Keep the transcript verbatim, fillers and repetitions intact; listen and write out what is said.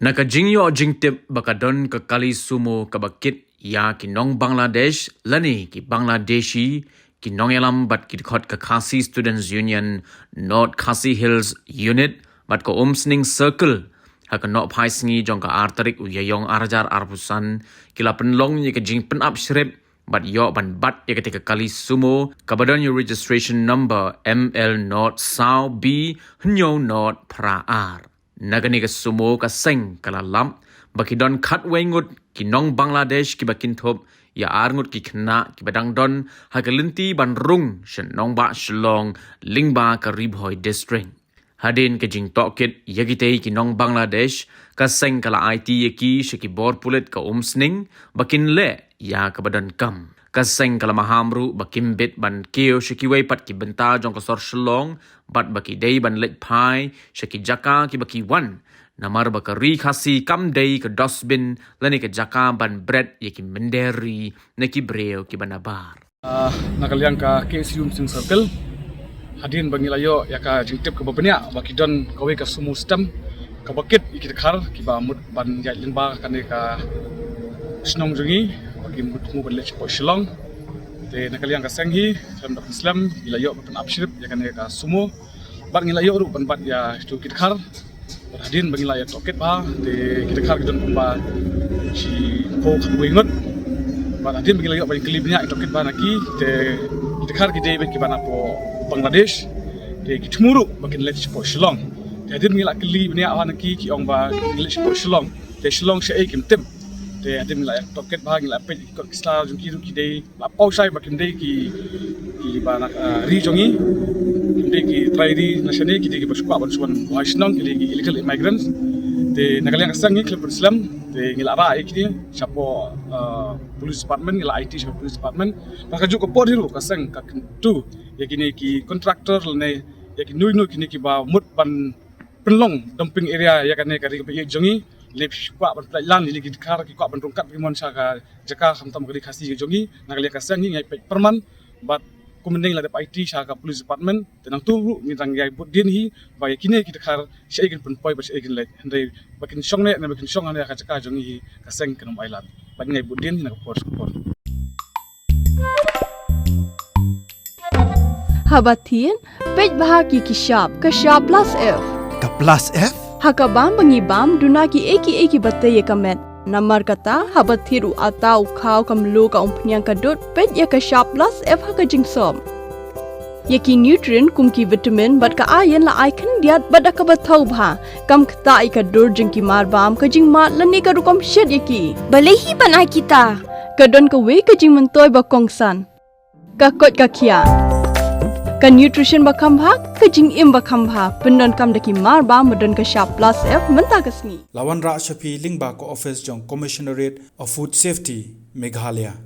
Na ka jingïoh jingtip ba ka don ka kali sumo kaba kit ïa ki nong Bangladesh lane ki Bangladeshi, ki nongïalam bad ki dkhot ka Khasi Students Union, North Khasi Hills Unit bad ka Umsning Circle, ha ka nohphai sngi jong ka ar tarik u Ïaïong ar hajar arphew san, ki la pynlong ïa ka jingpynap shrip bad ïoh ban bat ïa katei ka kali sumo kaba don ïa registration number M L not saw B hynñiew not phra ar. Na kane ka sumo ka seng ka la lap ba ki don khatwei ngut ki nong Bangladesh kiba kynthup ïa ar ngut ki khynnah kiba dang don ha ka lynti ban rung sha nongbah Shillong lyngba ka Ri Bhoi District. Hadien ka jingtohkit ïa kitei ki nong Bangladesh, ka seng ka la aiti ïa ki sha ki bor pulit ka Umsning ba kin leh ïa kaba donkam. Ka seng ka la maham ruh ba kim bit ban kiew sha kiwei pat ki bynta jong ka sor Shillong bad ba ki dei ban leit phai sha ki jaka kiba ki wan, namar ba ka Ri Khasi kam dei ka dustbin lane ka jaka ban bret ïa ki mynder ri na ki briew kiba nabar. Ah, na ka liang ka K S U Umsning Circle, hadien ba ngi la ïoh ïa ka jingtip kaba bniah ba ki don kawei ka sumo stem kaba kit ïa ki dkhar kiba mut ban ïaid lyngba kane ka shnong jong ngi, ba ki mut thmu ban leit shapoh Shillong. Te na ka liang ka seng hi, khlem da pynslem, ngi la ïoh ban pynap shrip ïa kane ka sumo. Bad ngi la ïoh ruh ban bat ïa kitu ki dkhar. Bad hadien ba ngi la ïa tohkit bha, te ki dkhar ki don kumba shiphew khatwei ngut. Bad hadien ba ngi la ïoh ban kylli bniah, ïa tohkit bha na ki, te ki dkhar ki dei beit kiba napoh Bangladesh. Te ki thmu ruh ba kin leit shapoh Shillong. Te hadien ba ngi la kylli bniah bha na ki, ki ong ba kin leit shapoh Shillong. Te Shillong shaei kim tip. Te hadien ba ngi la ïa tohkit bha, ngi la peit ki kot ki sla jong ki ruh ki dei, la paw shai ba kim dei ki, kiba na, ah, ri jong ngi. Kim dei ki trai ri na shane, ki dei kiba shu kwah ban shu wan buhai shnong, ki dei ki illegal immigrants. Te na ka liang ka seng ngi khlem pynslem, te ngi la rah ïa kine shapoh, ah, police department, ngi la aiti shapoh police department. Bad kajuh ka por hi ruh ka seng ka kyntu ïa kine ki contractor lane ïa kino kino kine kiba mut ban pynlong dumping area ïa kane ka ri kaba ïeit jong ngi. Lane ki kwah ban pynlait lan ïa kine ki dkhar, ki kwah ban rung kat ki mon sha ka jaka khamtam ka Ri Khasi ka jong ngi. Na ka liang ka seng ngi ngi peit pyrman bad kumne ngi la dep aiti sha ka police department. Te nangtu ruh ngi dang ïai bud dien hi ba ïa kine ki dkhar shaei kin pynpoi bad shaei kin leit, hynrei ba kin shong ne, ne ba kin shong hangne ha ka jaka jong ngi hi, ka seng kan ym ailad. Bad ngi ïai bud dien hi na ka por sha ka por. Haba thied, peit bha ki ki shap, ka shap plus F. Ka plus F? Ha ka bam ba ngi bam, duna kiei kiei kiba tei ïa ka met. Namar kata, haba thied u atta, u khaw, ka mluh, ka umphniang, ka dud, peit ïa ka shap plus F ha ka jingsop. Ïa ki nutrient kum ki vitamin bad ka iron la ai khyndiat bad da kaba thaw bha. Kam ktah ïa ka dur jong ki mar bam, ka jingmad lane ka rukom shet ïa ki. Balei hi ban ai kita? Ka don kawei ka jingmyntoi ba kongsan. Ka koit ka khiah. Ka nutrition ba kham bha, ka jingim ba kham bha. Pyndonkam da ki mar bam ba don ka shap plus F mynta ka sngi. La wanrah sha phi lyngba ka office jong Commissionerate of Food Safety, Meghalaya.